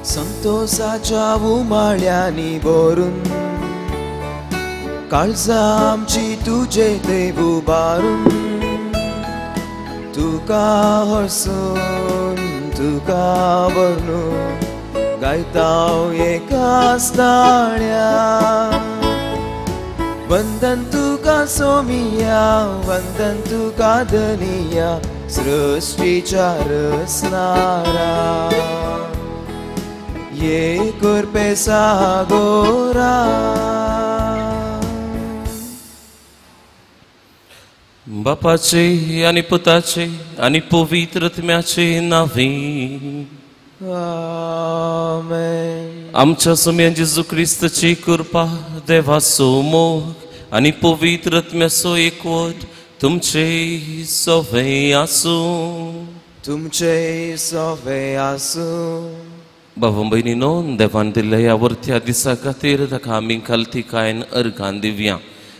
संतोषाच्या उमाळ्यांनी भरून काळजां आमची तुजे देव उबारून तुका हरसून तुका भरून गायताव एकाच ताळ्या. वंदन तुका सोमिया वंदन तुका धनिया सृष्टीच्या रचणारा ये कृपे सागोरा. बापाचे आनी पुताचे आनी पवित्र आत्म्याचे नांवे आमेन. आमच्या सोम्या जेजू क्रिस्ताची कृपा देवाचो मोग आनी पवित्र आत्म्याचो एकवट तुमचे सवे आसूं. तुमचे सवे आसूं. बाबा भयणीनो, देवान दिल्ल्या ह्या वरत्या दिसा खातीर ताका आमी खालतिकायेन अर्घान दिवया.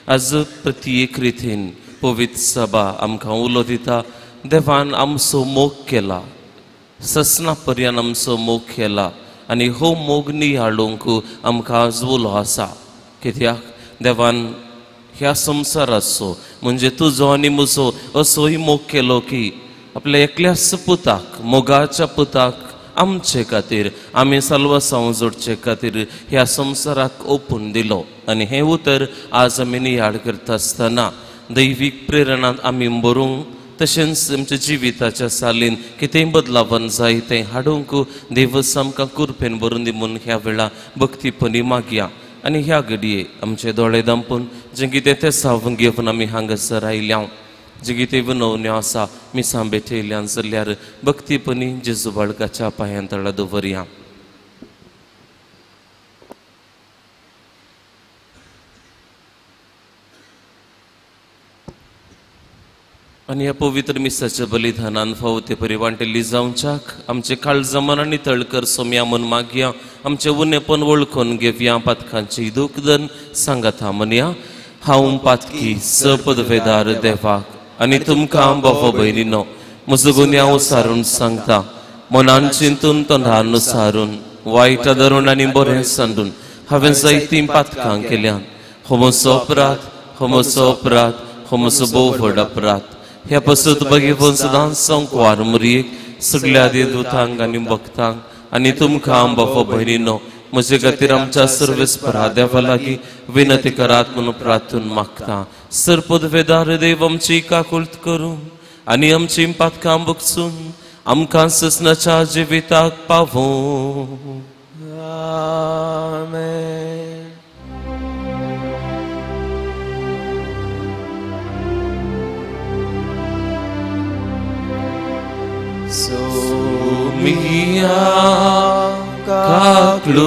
आज प्रति एक रितीन पवित्र सभा आमकां उलो दिता. देवान आमचो मोग केला, ससना पर्यान आमचो मोग केला आनी हो मोग नियाळूंक आमकां आज उलो आसा. कित्याक देवान ह्या संवसाराचो म्हणजे तुजो आनी म्हजो असोय मोग केलो की आपल्या एकल्याच पुताक, मोगाच्या पुताक आमचे खातीर, आमी साल्वासांव जोडचे खातीर ह्या संवसाराक ओपून दिलो. आनी हें उतर आज आमी नियाळ करता आसतना दैवीक प्रेरणांत आमी बरोवंक तशेंच आमच्या जिविताच्या सालीन कितेंय बदलावन जाय तें हाडूंक देवस आमकां कृपेन भरून दी म्हूण ह्या वेळा भक्तीपणी मागया. आनी ह्या घडये आमचे दोळे दांपून जें कितें तें सावून घेवन आमी हांगासर आयल्या, जें कितें विनवण्यो आसा मिसां भेटयल्यान जाल्यार भक्तीपणी जेजू बाळकाच्या पांयां तळा दवरया. आनी ह्या पवित्र मिसाच्या बलिदानान फावो ते परी वांटेल्ली जावच्याक आमचे काळजां मनां नितळ कर सोम्या म्हूण मागया. आमचें उणेपण वळखून घेवया. पातकांची दुखदन सांगाता म्हणया. हांव पातकी सपदवेदार देवाक आनी तुमकां बाबा भयणीनो म्हजो गुन्यांव सारून सांगता. मनान चिंतून तोंडान सारून वायट धरून आनी बरें सांडून हांवें जायतीं पातकां केल्यान. हो म्हजो अपराध, हो म्हजो अपराध, हो म्हजो भोव व्हड अपराध. ह्या पसत बगेवन सदांच संकवार मुरयेक सगळ्या देवदूतांक आनी भक्तांक आनी तुमकां बाबा भयणीनो म्हजे खातीर आमच्या सर्वेस्परा देवा लागीं विनंती करात म्हणून प्रार्थून मागता. सरपदवेदार देव आमची काकुळट करून आनी आमची पातकां बगसून आमकां ससनाच्या जिविताक पावों. आमेन. सोमिया काकलूत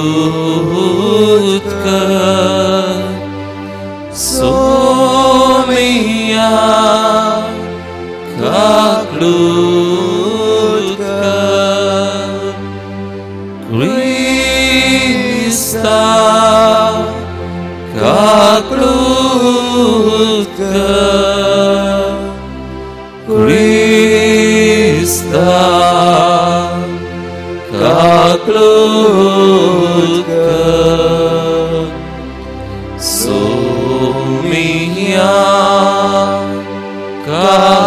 कर, सोमिया काकलूत कर, क्रिस्ता काकलूत कर, क्रिस्ता काकलूत कर, सोमिया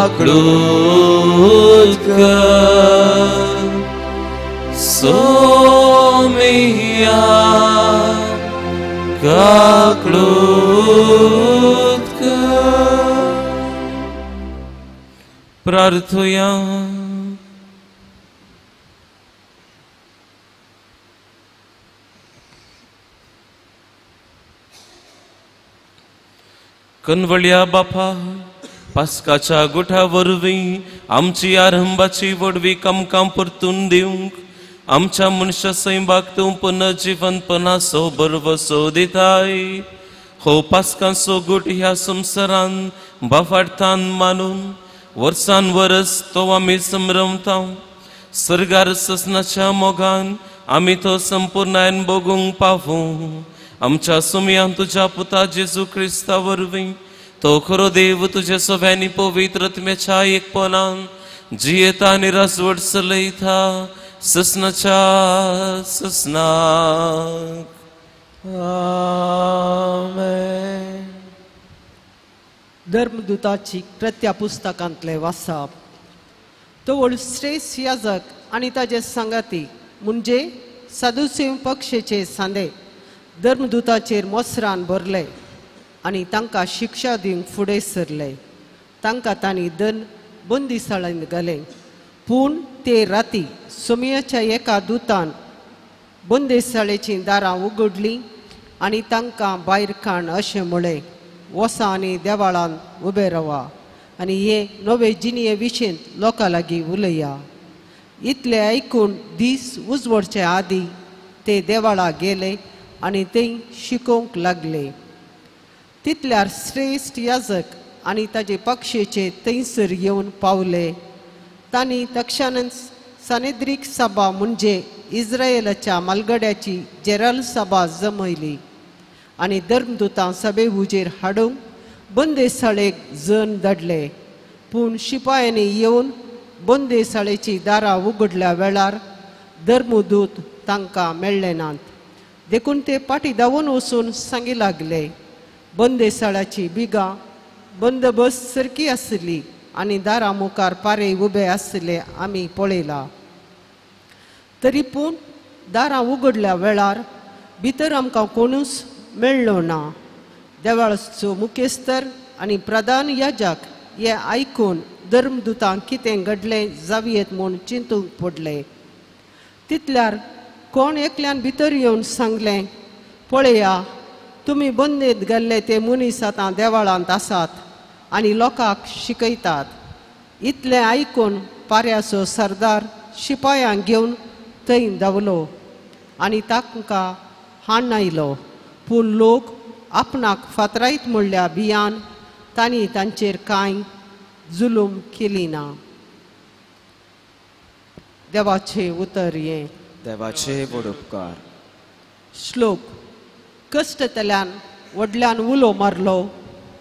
काकलूत कर, सोमिया काकलूत कर. प्रार्थुया. कनवळ्या बापा, पास्काच्या गोठा वरवीं आमची आरंभाची वडवी कामकाम परतून दिवंक आमच्या मनशा सैमाक तूं पुनर्जिवनपणाचो भरवसो दिताय. हो पास्कांचो गोठ ह्या संवसारान बाफाडतान मानून वर्सान वरस तो आमी संभ्रमता. सर्गार ससनाच्या मोगान आमी तो संपूर्णायन भोगूंक पावूं. आमच्या सुमयान तुज्या पुता जेजू क्रिस्ता वरवीं तो खरो देव तुज्या सगळ्यांनी पवित्र आत्म्याच्या एकपणान जियेता आनी राजवट चलयता ससनाच्या ससनाक. आमेन. धर्मदूताची कृत्या पुस्तकांतले वाचप. तवळ श्रेष्ठ याजक आनी ताजे सांगाती म्हणजे सादुसेव पक्षेचे सांदे धर्मदूताचेर मोसरान भरले आनी तांकां शिक्षा दिवंक फुडें सरले. तांकां तांणी दन बंदिसाळेंत घाले. पूण ते राती सोमयाच्या एका दुतान बंदेसाळेचीं दारां उगडलीं आनी तांकां भायर काण अशें म्हळें, वसा आनी देवाळान उबे रावा आनी हे नवे जिणये विशेंत लोकां लागीं उलया. इतलें आयकून दीस उजवडचे आदीं ते देवाळा गेले आनी थंय शिकोवंक लागले. तितल्यार श्रेश्ठ याजक आनी ताजे पक्षेचे थंयसर येवन पावले. तांणी तक्षानच सानेद्रीक सभा म्हणजे इस्रायलाच्या मालगड्याची जेरल सभा जमयली आनी धर्मदूतां सभे हुजेर हाडूंक बंदेसाळेक जण धाडले. पूण शिपायांनी येवन बंदेसाळेची दारां उगडल्या वेळार धर्मदूत तांकां मेळ्ळे नात. देखून ते फाटीं धांवून वचून सांगी लागले, बंदेसाळाची बिगां बंदोबस्त सारकी आसली आनी दारां मुखार पारे उबे आसले आमी पळयला. तरी पूण दारां उगडल्या वेळार भितर आमकां कोणूच मेळ्ळो ना. देवाळाचो मुखेस्तर आनी प्रधान याजक हे आयकून धर्मदूतांक कितें घडलें जावयेत म्हूण चिंतूंक पडले. तितल्यार कोण एकल्यान भितर येवन सांगलें, पळया तुमी बंदेंत गेल्ले ते मनीस आतां देवाळांत आसात आनी लोकांक शिकयतात. इतलें आयकून पाऱ्याचो सरदार शिपायांक घेवन थंय धांवलो आनी तांकां हाण आयलो. पूण लोक आपणाक फातरायत म्हणल्या भियान तांणी तांचेर कांय जुलूम केली ना. देवाचें उतर हें. देवाचे व्हड उपकार. श्लोक. कश्टतल्यान व्हडल्यान उलो मारलो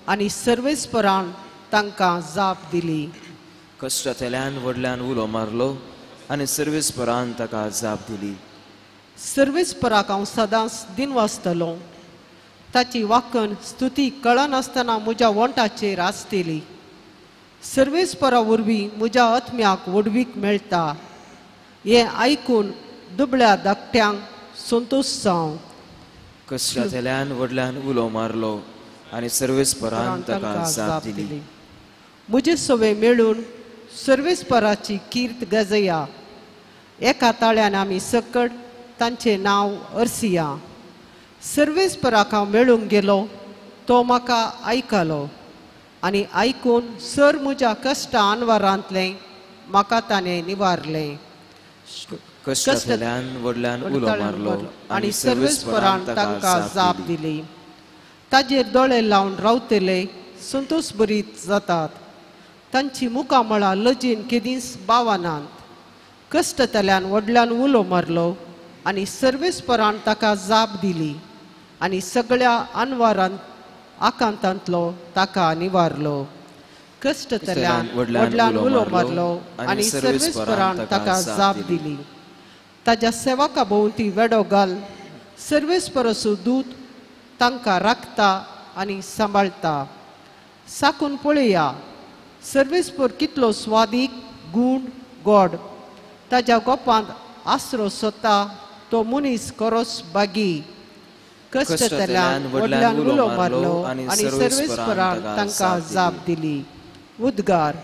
आनी सर्वेस्परान तांकां जाप दिली. कश्टतल्यान व्हडल्यान उलो मारलो आनी सर्वेस्परान ताका जाप दिली. सर्वेस्पराक हांव सदांच दिनवासतलो. ताची वाकण स्तुती कळनासतना म्हज्या वोंटाचेर आसतली. सर्वेस्परा वरवीं म्हज्या आत्म्याक व्हडवीक मेळटा. हें आयकून दुबळ्या धाकट्यांक संतोश जावं. कश्टांतल्यान व्हडल्यान उलो मारलो आनी सर्वेस्परान ताका जाप दिली. म्हजे सवे मेळून सर्वेस्पराची कीर्त गजया. एका ताळ्यान आमी सकट तांचें नांव अर्सिया. सर्वेस्पराक हांव मेळूंक गेलो, तो म्हाका आयकलो आनी आयकून सर म्हज्या कश्टा अनवारांतलें म्हाका ताणें निवारलें. कश्टांतल्यान व्हडल्यान उलो मारलो आनी सर्वेस्परान तांकां जाप दिली. ताजेर दोळे लावन रावतले संतोश बरीत जातात. तांची मुखामळां लजेन केदींच बावनात. कश्टतल्यान व्हडल्यान उलो मारलो आनी सर्वेस्परान ताका जाप दिली आनी सगळ्या अनवारांत आकांतांतलो ताका निवारलो. कश्टतल्यान व्हडल्यान उलो मारलो आनी सर्वेस्परान ताका जाप दिली. ताज्या सेवका भोंवती वेडो घाल सर्वेस्पराचो दूत तांकां राखता आनी सांबाळटा. साकून पळया सर्वेस्पर कितलो स्वादीक गूण गोड. ताज्या गोपांत आसरो सोदता तो मनीस खरोच बागी. कश्टतल्यान व्हडल्यान उलो मारलो आनी सर्वेस्परान तांकां जाप दिली. उद्गार.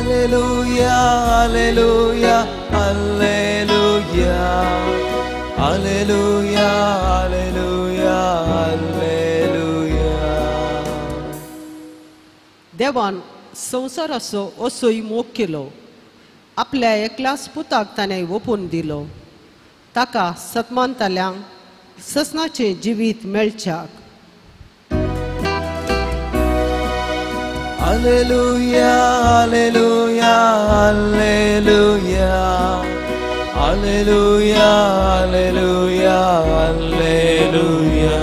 Alleluia, alleluia, alleluia, alleluia, alleluia, alleluia. देवान संवसाराचो असोय मोग केलो, आपल्या एकल्याच पुताक ताणें ओपून दिलो, ताका सतमानतल्यांक ससनाचें जिवीत मेळच्याक. Alleluia, alleluia, alleluia, alleluia, alleluia, alleluia.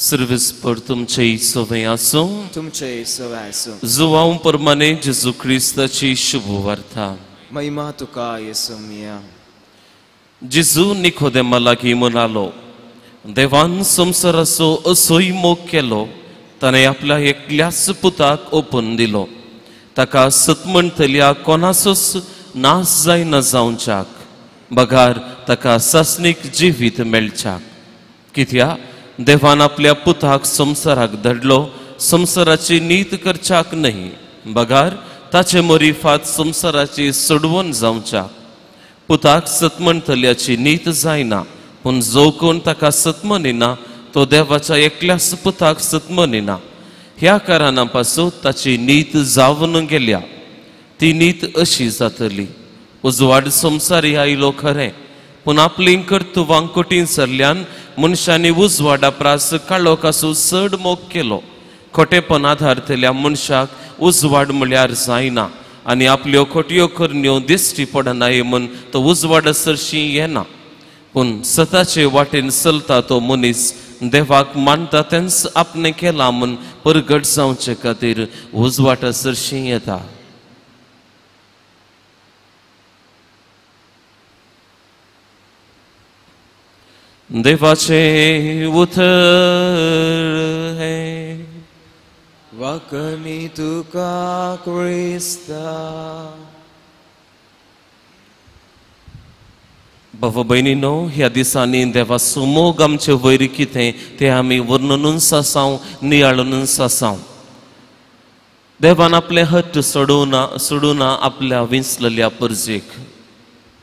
Service पर तुमचे सवय आसूं, तुमचे सवय आसूं. जुवांव प्रमाणे जेजू क्रिस्ताची शुभवार्ता. महिमा तुका येसू मिया. जेजू निकोदेमा लागीं म्हणालो, देवान संवसाराचो असोय मोग केलो, ताणें आपल्या एकल्याच पुताक ओपून दिलो, ताका सत म्हणटल्या कोणाचोच नाश जायना जावच्याक, बगार ताका सासणीक जिवीत मेळच्याक. कित्याक देवान आपल्या पुताक संवसाराक धाडलो, संवसाराची नीत करच्याक न्हय, बगार ताचे मरिफात संवसाराची सोडवण जावच्याक. पुताक सत म्हणटल्याची नीत जायना, पूण जो कोण ताका सत म्हणिना तो देवाच्या एकल्याच पुताक सत म्हणिना. ह्या कारणा पासून ताची नीत जावन गेल्या. ती नीत अशी जातली, उजवाड संवसारी आयलो खरें, पूण आपलीं कर्तुवां कठीण सरल्यान मनशांनी उजवाडा प्रास काळोखाचो चड मोग केलो. खोटेपण आदारतल्या मनशाक उजवाड म्हळ्यार जायना आनी आपल्यो खोटयो करण्यो दिश्टी पडनाय म्हूण तो उजवाडा सरशी येना. पूण सताचे वाटेन चलता तो मनीस देवाक मानता तेंच आपणें केलां म्हूण परगट जावचे खातीर उजवाडा सरशी येता. देवाचे उतर हें. वाकनी तुका क्रिस्ता. बाबा भयणीनो, ह्या दिसांनी देवाचो मोग आमचे वयर कितें तें आमी वर्णनूच आसाव, नियाळूनच आसाव. देवान आपलें हट्ट सोडूना आपल्या विंचलेल्या परजेक.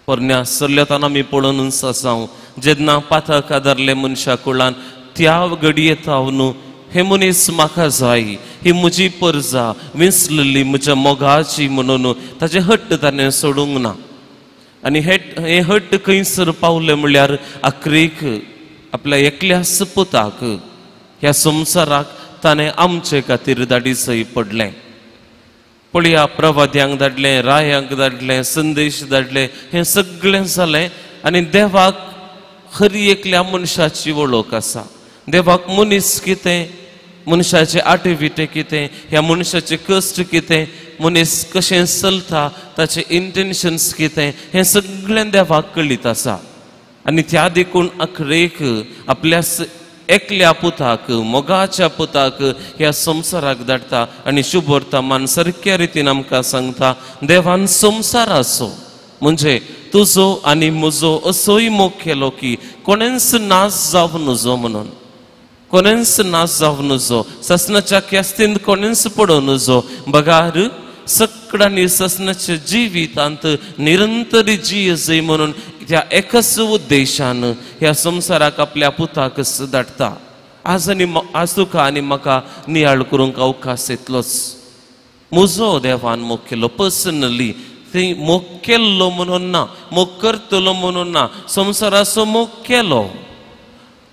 पोरण्या सरल्यातान आमी पळोवनूच आसाव, जेन्ना पातक आदारले मनशा कुळान त्या घडये न्हू हे मनीस म्हाका जाय, ही म्हजी परजा विंचलेली म्हज्या मोगाची म्हणून ताचें हट्ट ताणें सोडूंक ना. आनी हे हट्ट खंयसर पावले म्हणल्यार आखरीक आपल्या एकल्याच पुताक ह्या संवसाराक ताणें आमचे खातीर धाडी सय पडलें. पळया, प्रवाद्यांक धाडलें, रायांक धाडलें, संदेश धाडले, हें सगळें जालें. आनी देवाक हर एकल्या मनशाची वळख आसा. देवाक मनीस कितें, मनशाचे आटे विटे कितें, ह्या मनशाचे कश्ट कितें, मनीस कशें चलता, ताचे इंटेन्शन्स कितें, हें सगळें देवाक कळीत आसा. आनी त्या देखून अखरेक आपल्या एकल्या पुताक, मोगाच्या पुताक ह्या संवसाराक धाडटा आनी शुभवर्तमान सारक्या रितीन आमकां सांगता, देवान संवसाराचो म्हणजे तुजो आनी म्हजो असोय मोग केलो की कोणेंच नाश जावं नजो म्हणून, कोणेंच नाश जावं नजो, ससनाच्या ख्यास्तींत कोणेंच पडोवं नजो, बगार सगळ्यांनी ससनाच्या जिवितांत निरंतर जिये म्हणून त्या एकच उद्देशान ह्या संवसाराक आपल्या पुताक धाडटा. आज आनी आज तुका आनी म्हाका नियाळ करूंक अवकाश येतलोच. म्हजो देवान मोग केलो पर्सनली, थंय मोग केल्लो म्हणून ना, मोग करतलो म्हणून ना, संवसाराचो मोग केलो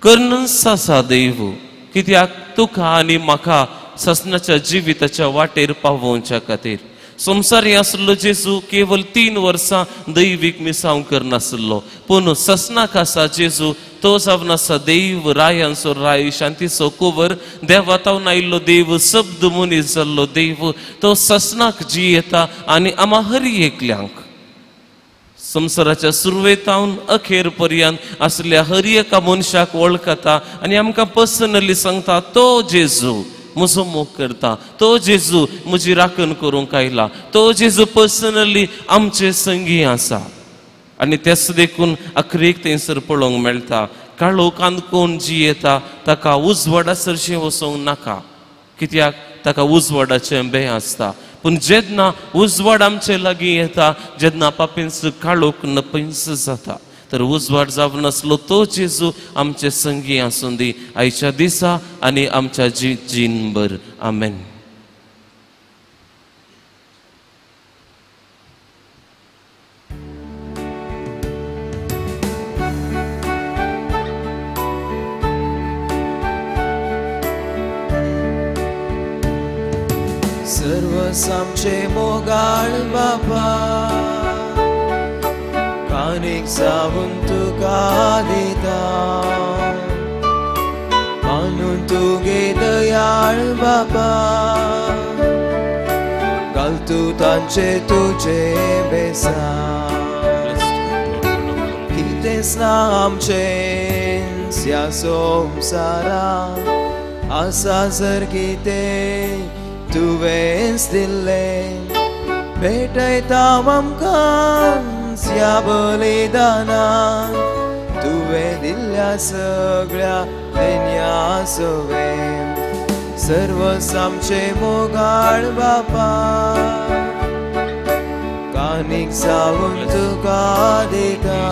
करनच आसा देव. कित्याक तुका आनी म्हाका ससनाच्या जिविताच्या वाटेर पावोवच्या खातीर. संवसारी आसलो जेजू केवल 3 वर्सां दैवीक मिसांव करनासलो, पूण ससनाक आसा जेजू तो जावन आसा देव, रायांचो राय, शांतीचो कुंवर, देवा तावन आयिल्लो देव, शब्द मनीस जाल्लो देव, तो ससनाक जियेता आनी आमा हर एकल्यांक संवसाराच्या सुरवेतावन अखेर पर्यंत आसल्या हर एका मनशाक वळखता आनी आमकां पर्सनली सांगता, तो जेजू म्हजो मोग करता, तो जेजू म्हजी राखण करूंक आयला, तो जेजू पर्सनली आमचे संगी आसा. आनी तेच देखून अखरेक थंयसर पळोवंक मेळटा, काळोखांत कोण जियेता ताका उजवाडा सरशीं वचोंक नाका, कित्याक ताका उजवाडाचें बें आसता. पूण जेन्ना उजवाड आमचे लागीं येता, जेन्ना पापेंच काळोख नपंच जाता, तर उजवाड जावन आसलो तो जेजू आमचे संगी आसूं दी आयच्या दिसा आनी आमच्या जीणभर. आमेन. सर्वस आमचे मोगाळ बापा, कानीक जावन तुका दिता, मानून तुगे दयाळ बापा घाल तूं तांचे तुजे बेसांव कितेंच ना आमचें ह्या संवसारांत आसा जर कितें तुवेंच दिल्लें भेटयता आमकां ह्या बलिदानान तुवें दिल्ल्या सगळ्या देण्या सवें सर्वस आमचें मोगाळ बापा कानीक जावन तुका दिता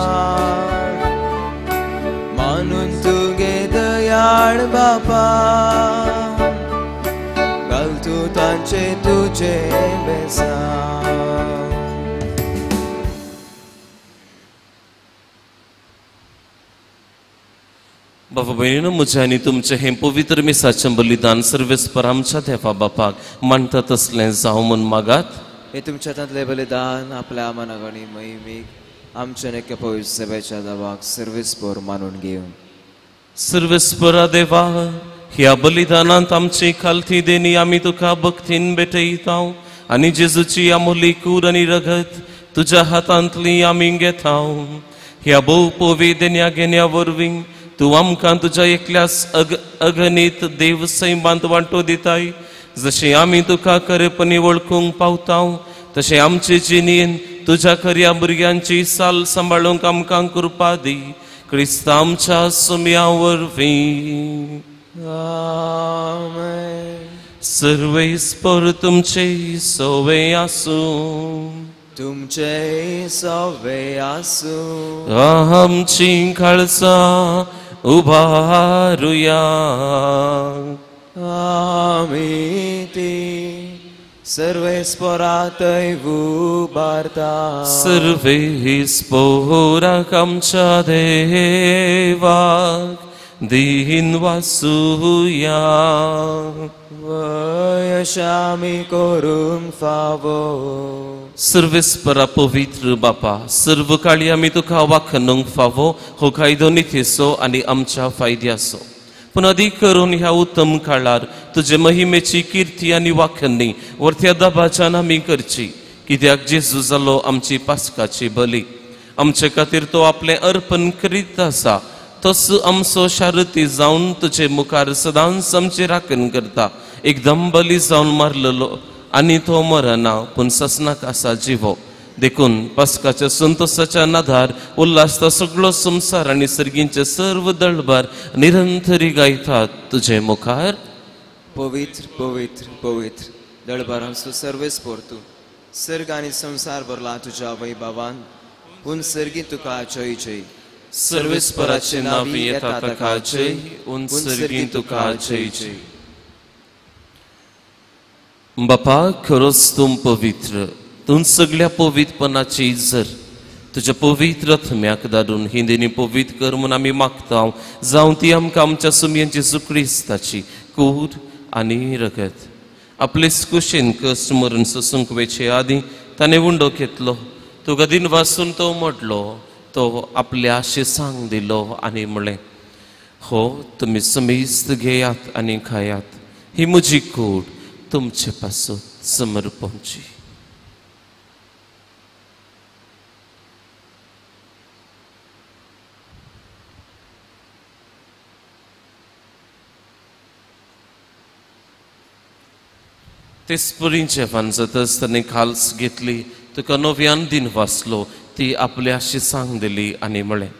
मानून तुगे दयाळ बापा घाल तूं तांचे तुजें बेसांव. बाबा भयणीनो, म्हजें आनी तुमचें हें पवित्र मिसाचें बलिदान सर्वेस्पर आमच्या देवा बापाक मानता तसलें जावं म्हूण मागात. हे तुमच्या हातांतलें बलिदान आपल्या मनाक आनी महिमेक आमच्या एका पवित्र सभेच्या देवाक सर्वेस्पर मानून घेवन. सर्वेस्परा देवा, ह्या बलिदानांत आमची खालती देणी आमी तुका भक्तीन भेटयता आनी जेजूची आमोली कूर आनी रगत तुज्या हातांतली आमी घेता. ह्या भोव पवी देण्या घेण्या वरवीं तूं आमकां तुज्या एकल्यास अगणीत देव सैमांत वांटो दिताय. जशें आमी तुका खरेपणी वळखूंक पावता तशें आमचे जिणेन तुज्या खऱ्या भुरग्यांची साल सांबाळूंक आमकां कृपा दी. क्रिस्त आमच्या सुम्या वरवीं. आमेन. सर्वेस्पर तुमचे सवे आसूं. तुमचे सवे आसूं. आमची काळजां उबारुया. आमी ती सर्वेस्परातय उबारता. सर्वेस्पराक आमच्या देवाक दीन वासुया. वयशामी करूंक फावो. सर्वेस्परा पवित्र बापा, सर्व काळी आमी तुका वाखणूंक फावो हो कायदो नितीचो आनी आमच्या फायद्याचो. पूण अदीक करून ह्या उत्तम काळार तुजे महिमेची किर्ती आनी वाखणी वरत्या दबाच्यान आमी करची. कित्याक जेजू जालो आमची पास्काची बली. आमचे खातीर तो आपलें अर्पण करीत आसा. तस आमचो शारती जावन तुजे मुखार सदांच आमची राखण करता. एकदम बली जावन मारलेलो आनी तो मरना पूण ससनाक आसा जिवो. देखून पास्काच्या संतोसाच्या नादार उल्हासता सगळो संवसार आनी सर्गींचे सर्व दळबार निरंतरी गायतात तुजे मुखार. पवित्र पवित्र पवित्र दळबारांचो सर्वेस्पर तूं सर्ग आनी संवसार भरला तुज्या वैभवान. पूण सर्गी तुका जय जय. सर्वेस्पराचे नांव येता ताका जय. उन सर्गी तुका जय जय. बापा, खरोच तूं पवित्र, तूं सगळ्या पवित्रपणाची जर तुज्या पवित्र आत्म्याक धाडून हिंदीनी पवित्र कर म्हूण आमी मागता. जावं ती आमकां आमच्या सुमयांची सुक्रिस्ताची कूर आनी रगत. आपलेच कुशीन कश्ट मरण सोसूंक वेचे आदीं ताणें उंडो घेतलो. तुका दिन वासून तो मोडलो. तो आपल्या शिसांक दिलो आनी म्हणलें, हो तुमी समेस्त घेयात आनी खायात. ही म्हजी कूड तुमचे पासून समर्पणची. तेच परी जेवण जातच ताणें खाल्स घेतली. तुका नव्यान दिन वाचलो. ती आपल्या शिसांक दिली आनी म्हणलें,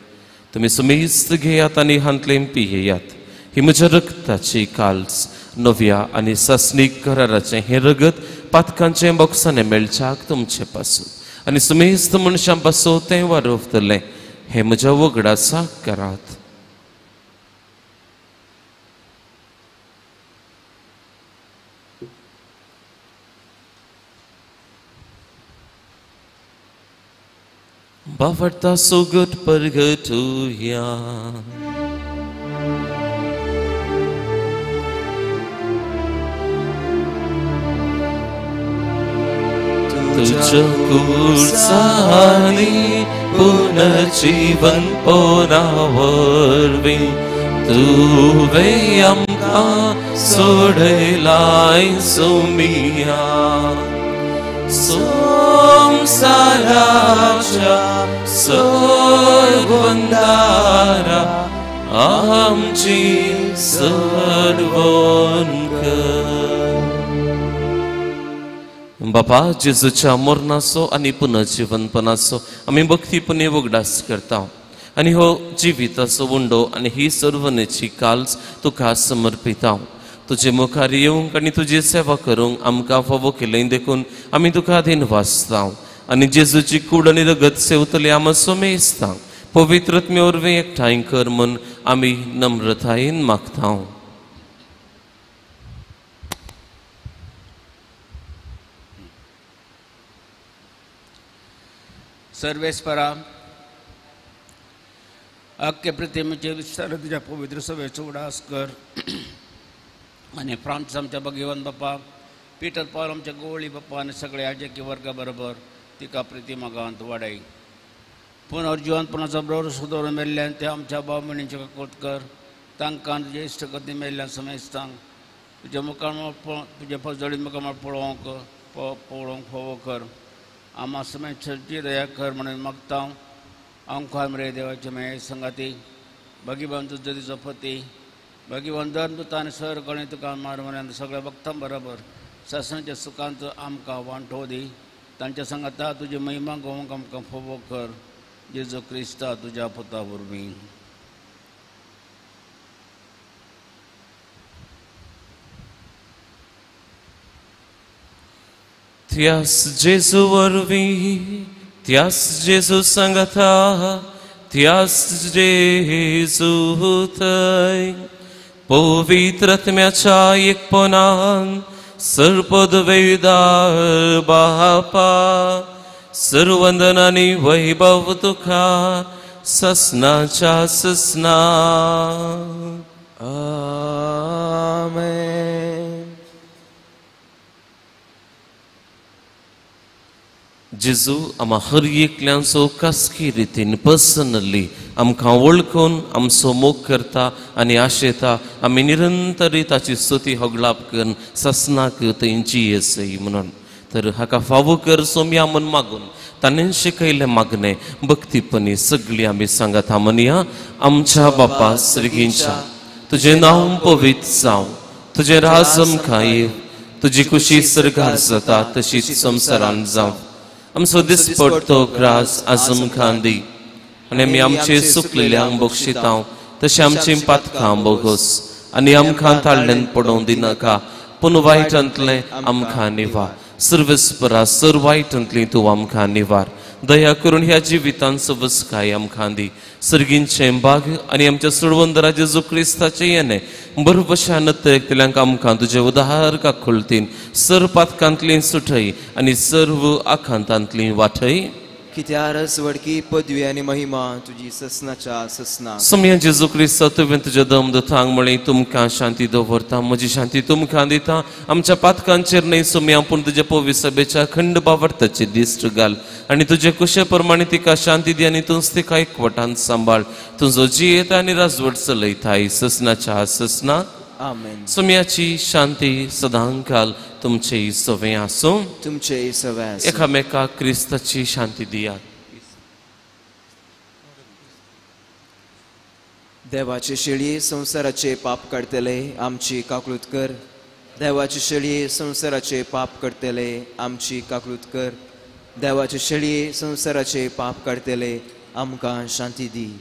तुमी समेस्त घेयात आनी हांतलें पियेयात. ही म्हज्या रगताची काल्स नव्या आनी सासणीक कराराचें हें रगत पातकांचें बोक्सांनी मेळच्याक तुमचे पासून आनी समेस्त मनशां पासून तें वारवतलें. हें म्हज्या वगडासाक करात. बावडता सोगट परगटुया. तुझ्या कुर्सानी पुनर्जीवन पोना वरवीं तुवें आमकां सोडयलाय सोमिया संवसाराच्या सर्वंदारा आमची सर्वण कर. बापा जेजूच्या मरणाचो आनी पुनर्जिवनपणाचो आमी भक्तीपणे उगडास करता आनी हो जिविताचो उंडो आनी ही सर्वनेची काल्स तुका समर्पिता. तुजे मुखार येवंक आनी तुजी सेवा करूंक आमकां फावो केलें देखून आमी तुका अधीन वाचता आनी जेजूची कूड आनी रगत सेवतले आमा सोमेस्ता पवित्र आत्मे वरवीं एकठांय कर म्हूण आमी नम्रतायेन मागता. सर्वेस्परा अख्खे प्रतिमेचे विस्तार तुज्या पवित्र सभेचो उडास कर आनी फ्रांस आमच्या भगवान बापा पीटर पावल आमच्या गोवळी बापा आनी सगळे आजकी वर्गा बरोबर तिका प्रतिमा गांवांत वाडय. पुनर्जिवनपणाचो बरोबर सुदोरून मेल्ल्यान ते आमच्या भाव भयणींचे काकूट कर तांकां तुजे इश्टगती मेल्ल्यान समेस्तांक तुज्या मुखार तुज्या पजळी मुखार पळोवंक पळोवंक फावो कर. आमा समेस्तांची दया कर म्हणून मागता. आमकां मरे देवाचे मेळ संगाती भगवान तुजो तिचो पती भगवान धर्म तुता आनी सर गणे तुका मार सगळ्या भक्तां बरोबर सासणाच्या सुखांत आमकां वांटो दी. तांच्या सांगाता तुजी महिमा गोवंक आमकां फावो कर जेजू क्रिस्ता तुज्या पुता वरवीं. त्यास जेजू वरवीं, त्यास जेजू सांगाता, त्यास जेजू थंय पवित्र आत्म्याच्या एकपणान सर्पदवेदार बापा सर्वंदन आनी वैभव तुका ससनाच्या ससना. आमेन. जेजू आमा हर एकल्यांचो खासगी रितीन पर्सनली आमकां वळखून आमचो मोग करता आनी आशेता आमी निरंतरी ताची स्तुती होगळाप करून ससनाक तेंची येसय म्हणून. तर हाका फावो कर सोम्या म्हूण मागून ताणें शिकयलें मागणें भक्तीपणी सगळीं आमी सांगात म्हणया. आमच्या बापा सर्गींच्या तुजें नांव पवित्र जावं, तुजें राज आमकां येवं, तुजी खुशी सर्गार जाता तशीच संवसारांत जावं. आमचो दिसपडतो ग्रास आज आमकां दी आनी आमी आमचे सुकलेल्यांक बक्षितां तशें आमचीं पातकां बोगोस आनी आमकां ताळ्यान पडोवंक दिनाका पूण वायटांतलें आमकां निवार. सर्वेस्परा सर वायटांतली तूं आमकां निवार. दया करून ह्या जिवितान सवसकाय आमकां दी. सर्गींचें बाग आनी आमच्या सोडवंदरा जेजू क्रिस्ताचें येणें बरोबशान एकल्यांक आमकां तुजे उदार काकुळतीन सर पातकांतली सुटय आनी सर्व आखांतांतली वाटय. कित्यारस वडकी पदवी आनी महिमा तुजी ससनाच्या ससना. सोम्या जेजू क्रिस्ता तुवें तुज्या दम दुतांक म्हळें तुमकां शांती दवरता, म्हजी शांती तुमकां दिता. आमच्या पातकांचेर न्हय सोम्या पूण तुज्या पवित्र सभेच्या खंड बावडताची दिश्ट घाल आनी तुजे कुशे प्रमाणे तिका शांती दी आनी तूंच तिका एकवटान सांबाळ. तुजो जियेता आनी राजवट चलयताय ससनाच्या ससना. आमेन. सोम्याची शांती सदांकाल तुमचे सवे आसूं, तुमचे सवे आसूं. एकामेका क्रिस्ताची शांती दियात. देवाचे शेळये संवसाराचे पाप काडटले आमची काकळूत कर. देवाचे शेळये संवसाराचे पाप काडटले आमची काकळूत कर. देवाचे शेळये संवसाराचे पाप काडटले आमकां शांती दी.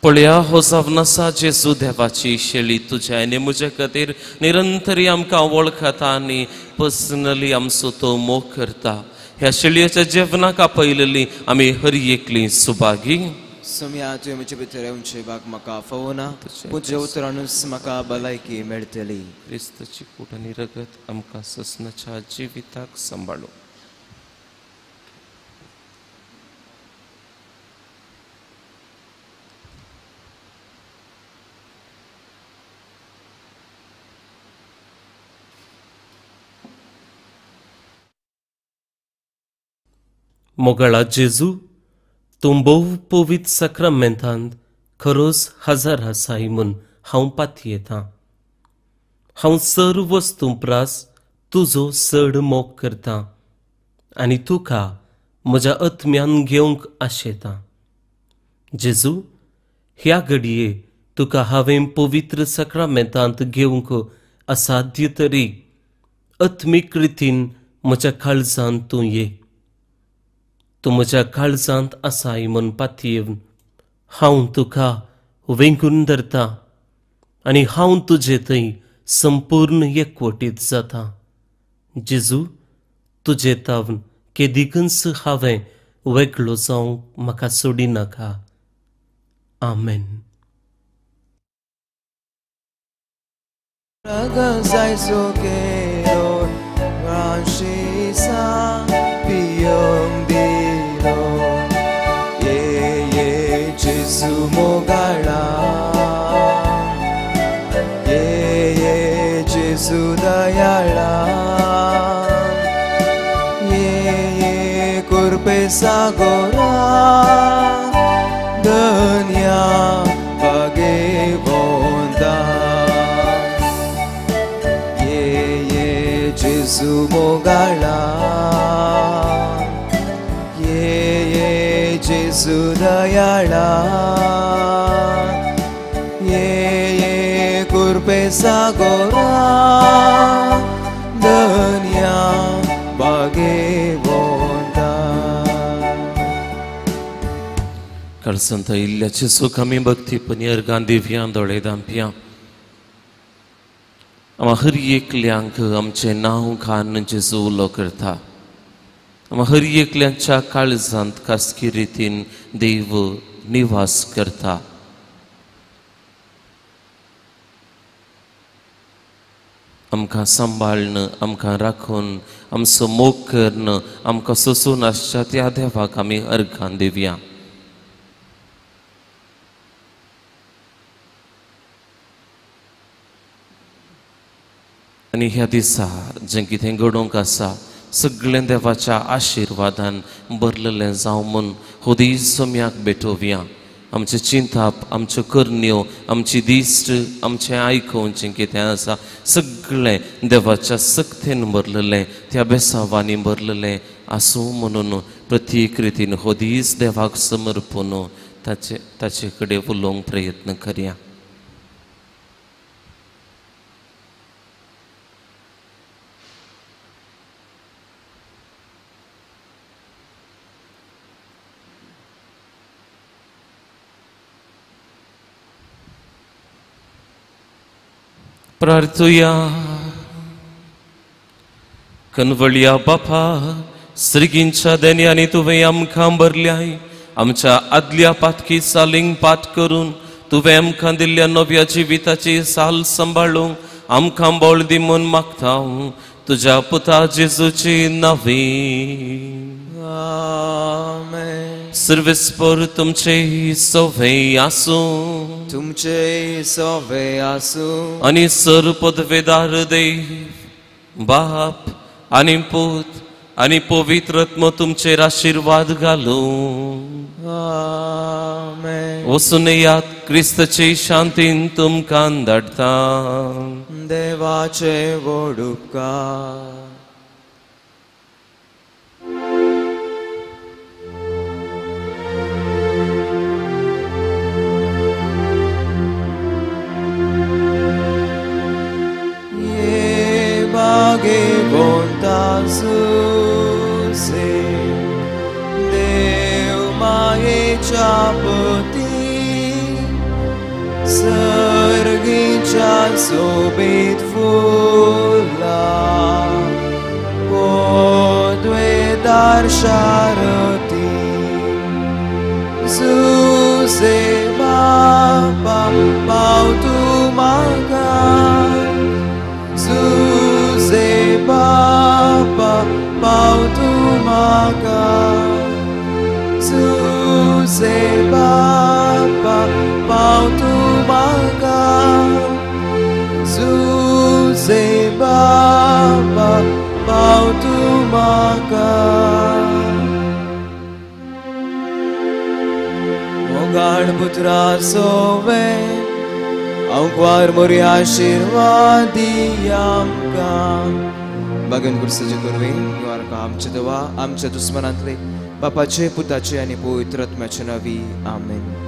पळया हो जावन आसा जेजू देवाची शेळी तुज्या आनी म्हज्या खातीर निरंतरी आमकां वळखता आनी पर्सनली आमचो तो मोग करता. ह्या शेळयेच्या जेवणाक आपयलेली आमी हर एकली सुभागी. सोम्या तुवें म्हजे भितर येवचे भाग म्हाका फावना, तुज्या उतरानूच म्हाका भलायकी मेळटली. क्रिस्ताची कूड आनी रगत आमकां ससनाच्या जिविताक सांबाळू. मोगाळा जेजू, तूं भोव पवित्र साक्रामेंतांत खरोच हजर आसाय म्हूण हांव पातयेतां. हांव सर्व वस्तूं प्रास तुजो चड मोग करतां आनी तुका म्हज्या आत्म्यान घेवंक आशेतां. जेजू, ह्या घडये तुका हांवें पवित्र साक्रामेंतांत घेवंक असाध्य तरी आत्मीक रितीन म्हज्या काळजांत तूं ये. तूं म्हज्या काळजांत आसाय म्हूण पातयेवन हांव तुका वेंगून धरता आनी हांव तुजे थंय संपूर्ण एकवटीत जाता. जेजू, तुजे तावन केदिकूच हांवें वेगळो जावंक म्हाका सोडिनाका. आमेन. Sagora dunya bagevonda ye ye Jesu mogala ye ye Jesu dayala ye ye kurpe sagora dunya bagevonda. काळसंत इल्ल्याचे सुख आमी भक्तीपणी अर्गां दिव्यां दोळे दांपया. आमा हर एकल्यांक आमचें नांव घालून जेजू उलो करता. आमा हर एकल्यांच्या काळजांत खासगी रितीन देव निवास करता. आमकां सांबाळन, आमकां राखून, आमचो मोग करून, आमकां सोसून आसच्या त्या देवाक आमी अर्गां दिवया. आनी ह्या दिसा जें कितें घडोवंक आसा सगळें देवाच्या आशिर्वादान भरलेलें जावं म्हूण हो दीस सोम्याक भेटोवया. आमचें चिंताप, आमच्यो करण्यो, आमची दिश्ट, आमचें आयकोवचें कितें आसा सगळें देवाच्या सक्तेन भरलेलें, त्या बेसावांनी भरलेलें आसूं म्हणून प्रत्येक रितीन हो दीस देवाक समर्पून ताचे कडेन उलोवंक प्रयत्न करया. प्रार्थुया. कनवळया बापा, स्त्रिगींच्या देण्यांनी तुवें आमकां भरल्याय. आमच्या आदल्या पातकी सालींक पाठ करून तुवें आमकां दिल्ल्या नव्या जिविताची साल सांबाळूंक आमकां बळ दी म्हूण मागता तुज्या पुता जेजूची नांवी. आमेन. सर्वेस्पर तुमचे सवे आसूं, तुमचे सवे आसूं. आनी सर पदवेदार देव बाप आनी पूत आनी पवित्र आत्मो तुमचेर आशिर्वाद घालूं. आमेन. वचून येयात, क्रिस्ताचे शांतीन तुमकां धाडटा. देवाचे व्हड उपकार. Suse Dev मायेच्या पती सर्गीच्या सोबीत फुला कोदवेदार शारती सुसे बापा पाव तूं म्हाका सुसे बापा पाव तूं म्हाका सुसे बापा पाव तूं म्हाका सुसे बापा पाव तूं म्हाका. मुखार पुत्रा सोवे आंकवार मोरी आशिर्वाद दी आमकां. बागन गुरसाचे करवी निवारका आमचे देवा आमच्या दुस्मनांतले बापाचे पुताचे आनी पवित्र आत्म्याचे नांवी आमेन.